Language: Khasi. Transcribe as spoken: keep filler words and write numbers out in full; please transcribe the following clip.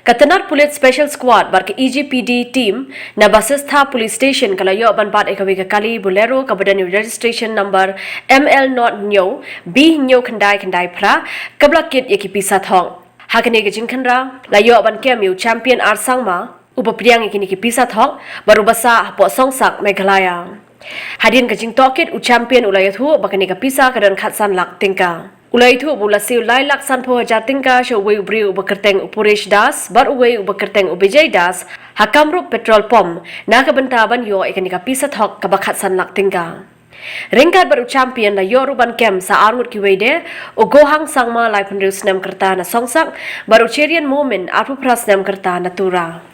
Ka tnad pulit Special Squad bad ka E G P D team na Basistha Police Station ka la ioh ban bat ia kawei ka kali Bolero kaba don ia u registration number M L B kaba la kit ia ki pisa thok. Ha kane ka jingkhynra la ioh ban kem ia u Champion R Sangma uba pdiang ia kine ki pisa thok bad uba sah hapoh Songsak, Meghalaya. Hadien ka jingtohkit, u Champion u la iathuh ba kane ka pisa ka don khatsan lak tyngka. U la iathuh ba u la siew lai lak sanphew hajar tyngka sha uwei u briew uba kyrteng u Puresh Das bad uwei uba kyrteng u Bijay Das ha Kamrup Petrol Pump na ka bynta ban ioh ia kane ka pisa thok kaba khatsan lak tyngka. Ryngkat bad u Champion la ioh ruh ban kem sa arngut kiwei de, u Gohang Sangma laiphew snem na Songsak bad u Cherian Momin arphew phra snem na Tura.